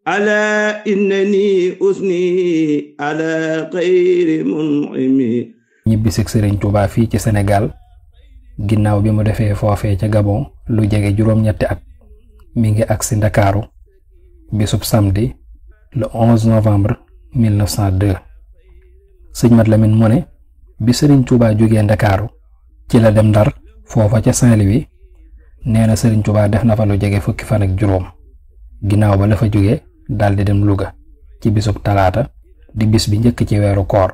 ala innani usni ala xayri mun'imi. ñibbisig Sëriñ Tuubaa fii ci Sénégal ginnaaw bi mu defee foofee ca Gabon lu jege juróom-ñetti at mi ngi agsi Ndakaaru bisub samedi le 11 novembre 1902. sëñ Mat Lamin mu ne bi Sëriñ Tuubaa jógee Ndakaaru ci la dem Ndar foofa ca Saint-Louis. nee na Sëriñ Tuubaa def na fa lu jege fukki fan ak juróom ginnaaw ba la fa jóge daldi dem Louga ci bisub talaata di bis bi njëkk ci weeru koor.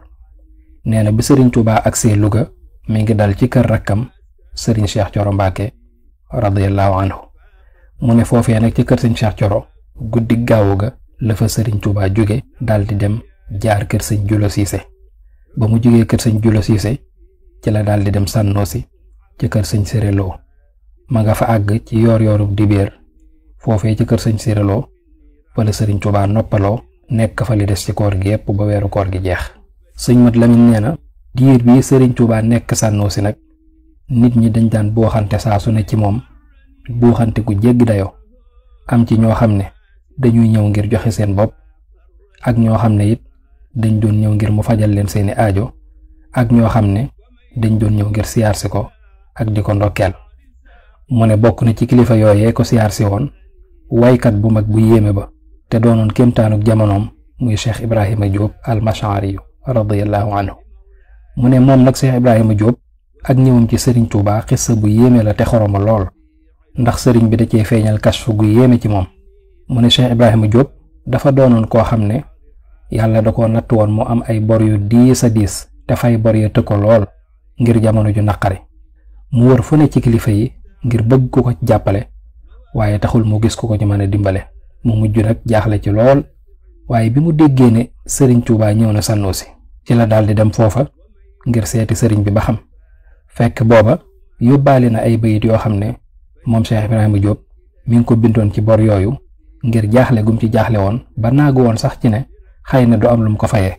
nee na bi Sëriñ Tuubaa agsee Louga mi ngi dal ci kër rakkam Sëriñ Cheikh Coro Mbàkke radiyallahu anhu. mu ne foofee nag ci kër Sëriñ Cheikh Coro guddi gaawu ga la fa Sëriñ Tuubaa jóge daldi dem jaar kër Sëriñ Julo Siise. ba mu jógee kër Sëriñ Julo Siise ci la daldi dem Sànnoosi ci kër Sëriñ Séréloo. ma nga fa àgg ci yoor-yoorub dibéer foofee ci kër Sëriñ Séréloo fa la Sëriñ Tuubaa noppaloo nekk fa li des ci koor gi yépp ba weeru koor gi jeex. sëñ Mat Lamin nee na diir bii Sëriñ Tuubaa nekk Sànnoosi nag nit ñi dañ daan booxante saa su ne ci moom booxante ku jéggi dayoo. am ci ñoo xam ne dañuy ñëw ngir joxe seen bopp ak ñoo xam ne it dañ doon ñëw ngir mu fajal leen seeni aajo ak ñoo xam ne dañ doon ñëw ngir siyaarsi ko ak di ko ndokkeel. mu ne bokk na ci kilifa yooyee ko siyaarsi woon waykat bu mag bu yéeme ba te doonoon kéemtaanuk jamonoom muy Cheikh Ibrahima Diop al-Mash'ari radiyallahu anhu. mu ne moom nag Cheikh Ibrahima Diop ak ñëwam ci Sëriñ Tuubaa xissa bu yéeme la te xoroma lool ndax sëriñ bi da cee feeñal kashfu gu yéeme ci moom. mu ne Cheikh Ibrahima Diop dafa doonoon koo xam ne yàlla da koo natt woon mu am ay bor yu diis a diis te fay bor ya tëkko lool ngir jamono ju naqari. mu wër fu ne ci kilifa yi ngir bëgg ku ko jàppale waaye taxul mu gis ku ko ci mën a dimbale. mu mujj nag jaaxle ci lool waaye bi mu déggee ne Sëriñ Tuubaa ñëw na Sànnoosi ci la daldi dem foofa ngir seeti sëriñ bi ba xam. fekk booba yóbbaale na ay bayit yoo xam ne moom Cheikh Ibrahima Diop mi ngi ko bindoon ci bor yooyu ngir jaaxle gum ci jaaxle woon ba naagu woon sax ci ne xëy na du am lu mu ko fayee.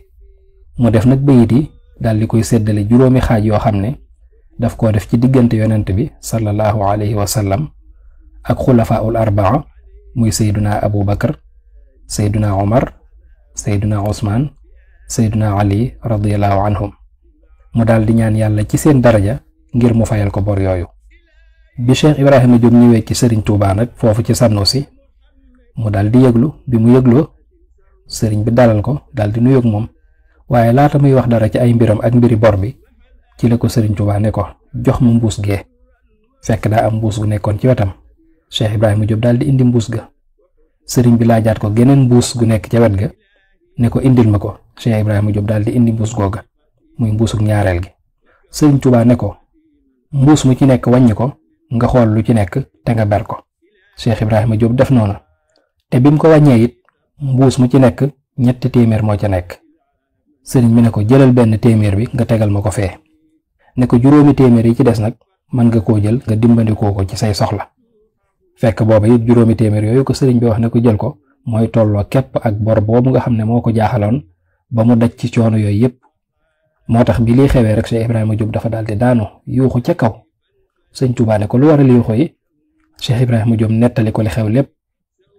mu def nag bayit yi daldi koy séddale juróomi xaaj yoo xam ne daf koo def ci diggante yonent bi sallallahu alayhi wa sallam ak xulafaa'ul arbaa muy sayduna Abu Bakar sayduna Omar sayduna Usmaan sayduna Ali radiyallahu anhum. mu daldi ñaan yàlla ci seen daraja ngir mu fayal ko bor yooyu. bi Cheikh Ibrahima Diop ñëwee ci Sëriñ Tuubaa nag foofu ci Sànnoosi mu daldi yëglu bi mu yëgloo sëriñ bi dalal ko daldi nuyoog moom waaye laata muy wax dara ci ay mbiram ak mbiri bor bi ci la ko Sëriñ Tuubaa ne ko jox ma mbuus gee. fekk daa am mbuus gu nekkoon ci wetam Cheikh Ibrahima Diop daldi indi mbuus ga. sëriñ bi laajaat ko geneen mbuus gu nekk ca wet ga ne ko indil ma ko. Cheikh Ibrahima Diop daldi indi mbuus googa muy mbuusug ñaareel gi. Sëriñ Tuubaa ne ko mbuus mu ci nekk wàññi ko nga xool lu ci nekk te nga ber ko. Cheikh Ibrahima Diop def noonu te bi mu ko wàññee it mbuus mu ci nekk 300 moo ca nekk. sëriñ bi ne ko jëlal benn téeméer bi nga tegal ma ko fee ne ko juróomi téeméer yi ci des nag mën nga koo jël nga dimbandikoo ko ci say soxla. fekk booba it juróomi téeméer yooyu ko sëriñ bi wax ne ko jël ko mooy tolloo képp ak bor boobu nga xam ne moo ko jaaxaloon ba mu daj ci coono yooyu yépp. moo tax bi lii xewee rek Cheikh Ibrahima Diop dafa daldi daanu yuuxu ca kaw. Sëriñ Tuubaa ne ko lu waral yuuxu yi. Cheikh Ibrahima Diop nettali ko li xew lépp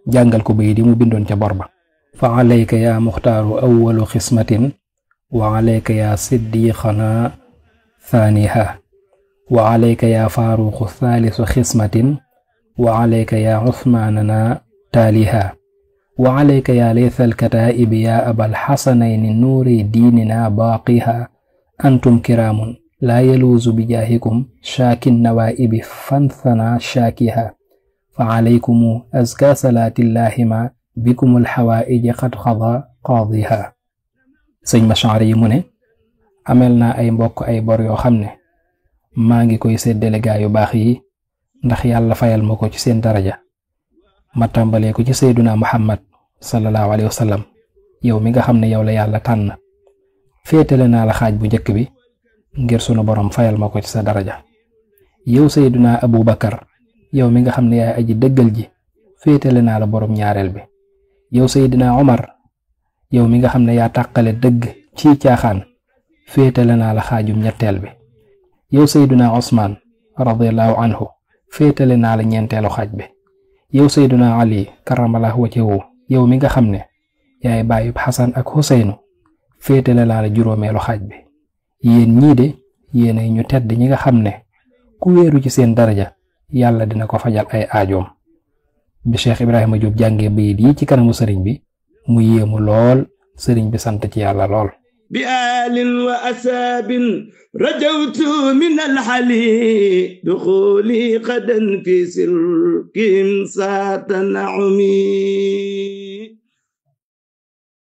jàngal ko bayit yi mu bindoon ca bor ba. fa alayka yaa muxtaaru awwalu xismatin wa alayka yaa siddiqana thaniha wa alayka yaa faaruqu thalisu xismatin wa alayka yaa usmaanana taaliha wa alayka yaa laythal kataa'ibi yaa abal xasanayni nuuri diinina baaqiha antum kiraamun laa yaluuzu bi jaahikum shaakin nawaa'ibi fanthana shaakiha fa alaykumu azka salaatillahi ma bikumul xawaa'iji qad xada qaadiha. sëñ Mash'ari yi mu ne amel naa ay mbokk ay bor yoo xam ne maa ngi koy séddale gaa yu baax yi ndax yàlla fayal ma ko ci seen daraja. ma tàmbalee ko ci sayduna Muhammad sallallahu alayhi wa sallam yow mi nga xam ne yow la yàlla tànn féetale naa la xaaj bu njëkk bi ngir sunu borom fayal ma ko ci sa daraja. yow sayduna Abu Bakar yow mi nga xam ne yaay aji dëggal ji féetale naa la borom ñaareel bi. yow sayduna Omar yow mi nga xam ne yaa tàqale dëgg ci caaxaan féetale naa la xaajum ñetteel bi. yow sayduna Usmaan radiyallahu anhu féetale naa la ñeenteelu xaaj bi. yow sayduna Ali karamallahu wajhahu yow mi nga xam ne yaay bàyyub Xasan ak Xuseynu féetale laa la juróomeelu xaaj bi yéen ñii de yéenay ñu tedd ñi nga xam ne ku wéeru ci seen daraja yàlla dina ko fajal ay aajoom. bi Cheikh Ibrahima Diop jàngee bayit yi ci kanamu sëriñ bi mu yéemu lool sëriñ bi sant ci yàlla lool. bi aalin wa asaabin rajawtu min alxali duxuli qadan fi silkim saata naumi